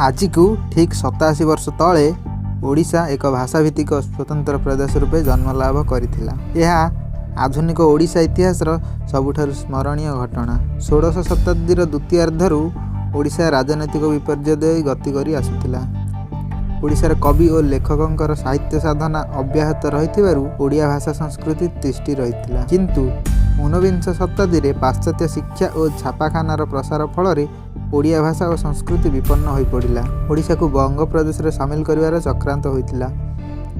ଆଜିକୁ ଠିକ୍ 87 ବର୍ଷ ତଳେ ଓଡ଼ିଶା ଏକ ଭାଷାଭିତ୍ତିକ ସ୍ୱତନ୍ତ୍ର ପ୍ରଦେଶ ରୂପେ ଜନ୍ମଲାଭ କରିଥିଲା। ଏହା ଆଧୁନିକ ଓଡ଼ିଶା ଇତିହାସର ସବୁଠାରୁ ସ୍ମରଣୀୟ ଘଟଣା। ଷୋଡ଼ଶ ଶତାବ୍ଦୀର ଦ୍ୱିତୀୟାର୍ଦ୍ଧରୁ ଓଡ଼ିଶା ରାଜନୈତିକ ବିପର୍ଯ୍ୟୟ ଦେଇ ଗତି କରି ଆସୁଥିଲା। ଓଡ଼ିଶାର କବି ଓ ଲେଖକଙ୍କର ସାହିତ୍ୟ ସାଧନା ଅବ୍ୟାହତ ରହିଥିବାରୁ ଓଡ଼ିଆ ଭାଷା ସଂସ୍କୃତି ତିଷ୍ଠି ରହିଥିଲା। କିନ୍ତୁ ଊନବିଂଶ ଶତାବ୍ଦୀରେ ପାଶ୍ଚାତ୍ୟ ଶିକ୍ଷା ଓ ଛାପାଖାନାର ପ୍ରସାର ଫଳରେ ଓଡ଼ିଆ ଭାଷା ଓ ସଂସ୍କୃତି ବିପନ୍ନ ହୋଇପଡ଼ିଲା। ଓଡ଼ିଶାକୁ ବଙ୍ଗ ପ୍ରଦେଶରେ ସାମିଲ କରିବାର ଚକ୍ରାନ୍ତ ହୋଇଥିଲା।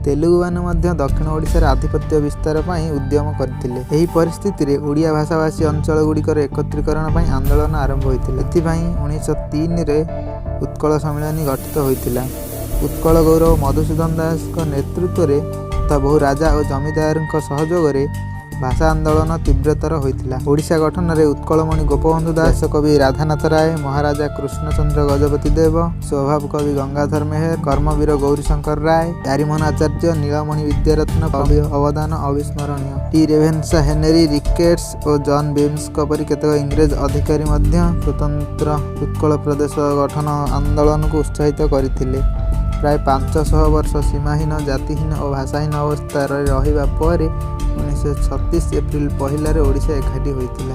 ତେଲୁଗୁମାନେ ମଧ୍ୟ ଦକ୍ଷିଣ ଓଡ଼ିଶାରେ ଆଧିପତ୍ୟ ବିସ୍ତାର ପାଇଁ ଉଦ୍ୟମ କରିଥିଲେ। ଏହି ପରିସ୍ଥିତିରେ ଓଡ଼ିଆ ଭାଷାଭାଷୀ ଅଞ୍ଚଳଗୁଡ଼ିକର ଏକତ୍ରୀକରଣ ପାଇଁ ଆନ୍ଦୋଳନ ଆରମ୍ଭ ହୋଇଥିଲା। ଏଥିପାଇଁ 1903ରେ ଉତ୍କଳ ସମ୍ମିଳନୀ ଗଠିତ ହୋଇଥିଲା। ଉତ୍କଳ ଗୌରବ ମଧୁସୂଦନ ଦାସଙ୍କ ନେତୃତ୍ୱରେ ତଥା ବହୁ ରାଜା ଓ ଜମିଦାରଙ୍କ ସହଯୋଗରେ ଭାଷା ଆନ୍ଦୋଳନ ତୀବ୍ରତର ହୋଇଥିଲା। ଓଡ଼ିଶା ଗଠନରେ ଉତ୍କଳମଣି ଗୋପବନ୍ଧୁ ଦାସ, କବି ରାଧାନାଥ ରାୟ, ମହାରାଜା କୃଷ୍ଣଚନ୍ଦ୍ର ଗଜପତି ଦେବ, ସ୍ୱଭାବ କବି ଗଙ୍ଗାଧର ମେହେର, କର୍ମବୀର ଗୌରୀଶଙ୍କର ରାୟ, ପ୍ୟାରୀମୋହନ ଆଚାର୍ଯ୍ୟ, ନୀଳମଣି ବିଦ୍ୟାରତ୍ନ ଅବଦାନ ଅବିସ୍ମରଣୀୟ। ଟି ରେଭେନ୍ସା, ହେନେରୀ ରିକେଟ୍ସ ଓ ଜନ୍ ବିମ୍ସଙ୍କ ପରି କେତେକ ଇଂରେଜ ଅଧିକାରୀ ମଧ୍ୟ ସ୍ୱତନ୍ତ୍ର ଉତ୍କଳ ପ୍ରଦେଶ ଗଠନ ଆନ୍ଦୋଳନକୁ ଉତ୍ସାହିତ କରିଥିଲେ। ପ୍ରାୟ 500 ବର୍ଷ ସୀମାହୀନ, ଜାତିହୀନ ଓ ଭାଷାହୀନ ଅବସ୍ଥାରେ ରହିବା ପରେ 1936 ଏପ୍ରିଲ 1ରେ ଓଡ଼ିଶା ଏକାଠି ହୋଇଥିଲା।